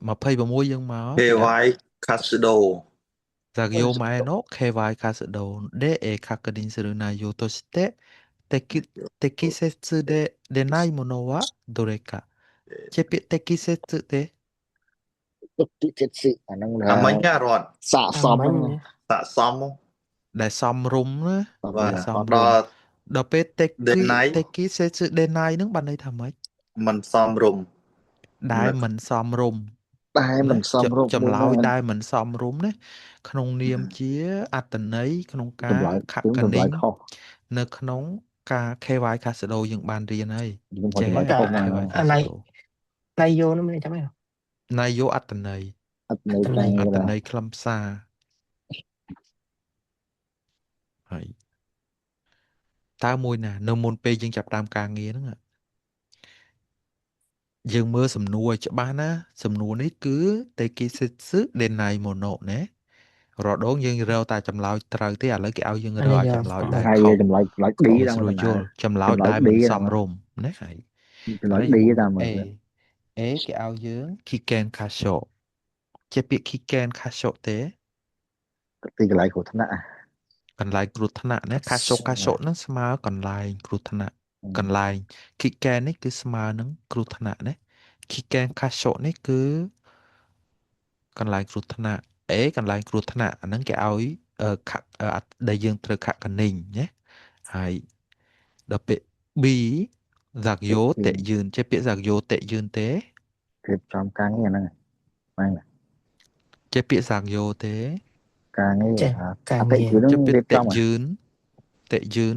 26យើងមកគេដាក់ KY 活動作業前の KY 活動で確認する内容として適適切でないものはどれかចេះពាក្យ 適切 ទេ ទឹកទីចិត្តស៊ីអាហ្នឹងថា អាមិញណារត់ សាក អាមិញ សមហ្នឹងណា ស័កសម ដែលសមរម្យណា សម បាទ ដែលសម រម្យអត់ រម្យ ដល់ ដល់ពេល ដេ 適 ណៃ 適切でないហ្នឹងបានន័យថាម៉េច មិនសមរម្យ ដែលមិនសមរម្យ តែ ណា មិនសមរម្យ ចម្ មួយណា លើយដែលមិនសមរម្យណាក្នុងនាមជាអត្តន័យក្នុងការ ចម្លើយ ខ គឺ ក ចម្ និញ លើយខុស នៅក្នុងការ KY Casado យើងបានរៀនហើយ ខ្ញុំហៅ ចេះ ចម្លើយ ហើយ កា ខុសមក KY អាណៃ Casado ណៃយោនោះមិនចាំឯង នាយោអត្តន័យ អត់នៅ អត្តន័យ ការ អ ងារដែរ ត្តន័យខ្លឹមសារហើយតើមួយណានៅមុនពេលយើងចាប់ផ្ដើមការងារហ្នឹងយើងមើលសំណួរឲ្យច្បាស់ណាសំណួរនេះគឺតេគីសេតស៊ដេណៃម៉ូណូណារដងយើងរកតែចម្លើយត្រូវទេឥឡូវគេឲ្យយើង អានេះ រកឲ្យ យកអ ចម្លើយដែល ហើយ ខុស ចម្លើយចម្លើយ D ងាយ តាមតាណា ស្រួលយល់ចម្លើយ ចម្លើយ ដែល D មិន តាម សមរម្យណាហើយ ចម្លើយ ឥឡូវ D យើងមកមើល តាម A A គេឲ្យយើង Kiken Kasho ជាពាក្យ Kiken Kasho ទេ ទីកន្លែងគ្រោះថ្នាក់ កន្លែងគ្រោះថ្នាក់ណា Kasho Kasho ហ្នឹងស្មើកន្លែងគ្រោះថ្នាក់កន្លែង Kiken នេះគឺស្មើនឹងគ្រោះថ្នាក់ណា Kiken Kasho នេះគឺកន្លែងគ្រោះថ្នាក់ A កន្លែងគ្រោះថ្នាក់អាហ្នឹងគេឲ្យខដែលយើងត្រូវខកនិញណាហើយដល់ពាក្យ B សាក់យោតេយឺនចេះពាក្យសាក់យោតេយឺនទេ រៀបចំការងារហ្នឹងហ្នឹង ចេះពាក្យសាក់យោទេ ការងារ ចេះកា អតិ រងារ ជនហ្នឹង ចេះពាក្យតេ រៀបចំ យឺនតេយឺន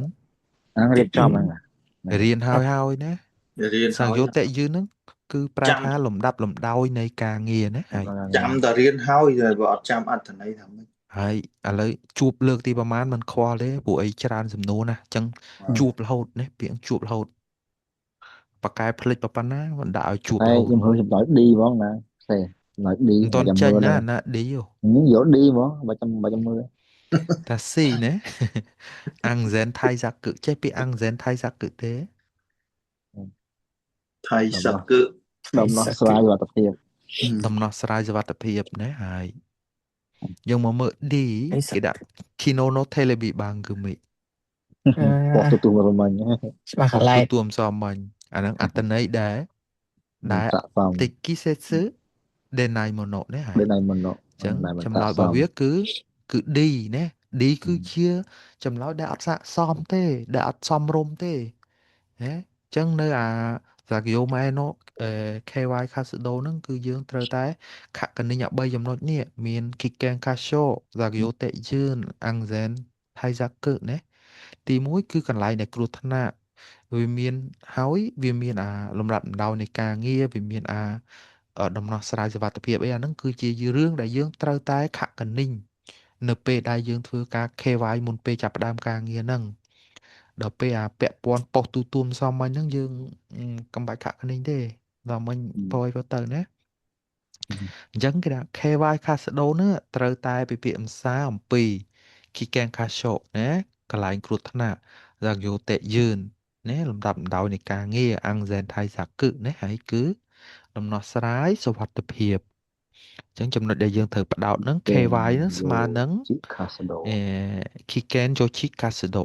ហ្នឹងរៀបចំហ្នឹង រៀនហើយហើយណា រៀនហើយ សាក់យោតេយឺនហ្នឹងគឺប្រែ ចាំ ថាលំដាប់លំដោយនៃការងារណាហើយ ចាំតែរៀនហើយតែបើអត់ចាំអត្ថន័យថាម៉េច ហើយឥឡូវជួបលើកទីប្រហែលមិនខ្វល់ទេព្រោះអីច្រើនសំណួរណាអញ្ចឹងជួបរហូតណាពាក្យជួបរហូតបកកែភ្លេចប៉ុណ្ណាមិនដាក់ឲ្យជួប តែ រហូត ខ្ញុំហឺចម្លើយ D ហ្មងណាផ្សេងចម្លើយ D មិនតន់ ចាំមើល ចេញណាណា D ហ៎ យក D ហ្មងបើចាំបើចាំមើល តា C ណា អាំងហ្សែនថៃសាកឹចេះពាក្យអាំងហ្សែនថៃសាកឹទេ ថៃសកឹ ដំណោះស្រាយសុវត្ថិភាព ដំណោះស្រាយសុវត្ថិភាពណាហើយយើងមកមើល D អីស គេដាក់ Kinono Telebi Bangumi អឺ បោះទទួលមកមិញ ច្បាស់ក ប៉ុស្តិ៍ ន្លែក ទូទួមសមមិញអាហ្នឹងអត្តន័យដែរដែល ស័កសម តិគីសេស៊ឺដេណៃម៉ូណូនេះហើយ ដេណៃម៉ូណូ អញ្ចឹង ដែលមិន ចម្លើយ ស័ក្តិសម របស់វាគឺគឺ D ណា D គឺជាចម្លើយដែលអត់ស័ក្តិសមទេ ដែលអត់សមរម្យទេណាអញ្ចឹងនៅអាសាគយោម៉ែណូ KY Casado ហ្នឹងគឺយើងត្រូវតែខកនិញអា3ចំណុចនេះមាន Kiken Kasho សាគយោតេយឺនអាំងហ្សែនថៃសាកឹណាទី1គឺកន្លែងដែលគ្រោះថ្នាក់វាមានហើយវាមានអាលំដាប់លំដោយនៃការងារវាមានអាដំណោះស្រាយសុវត្ថិភាពអីអាហ្នឹងគឺជារឿងដែលយើងត្រូវតែខកនិញនៅពេលដែលយើងធ្វើការ KY មុនពេលចាប់ផ្ដើមការងារហ្នឹងដល់ពេលអាពាក់ព័ន្ធប៉ុស្តិ៍ទូទួមសមមិញហ្នឹងយើងកំបាច់ខកនិញទេដល់មិញពយទៅណាអញ្ចឹងគេថា KY Casado ហ្នឹងត្រូវតែពិភាក្សាអំពី Kiken Kasho ណាកន្លែងគ្រោះថ្នាក់សាយោតេយឺនណាលំដាប់លំដោយនៃការងារអាំងហ្សែនថៃសាកឹណាហើយគឺដំណោះស្រាយសុវត្ថិភាពអញ្ចឹងចំណុចដែលយើងត្រូវបដោតហ្នឹង KY ហ្នឹងស្មើនឹង ជីខាសដូ អេ Kiken Yoshi Kasado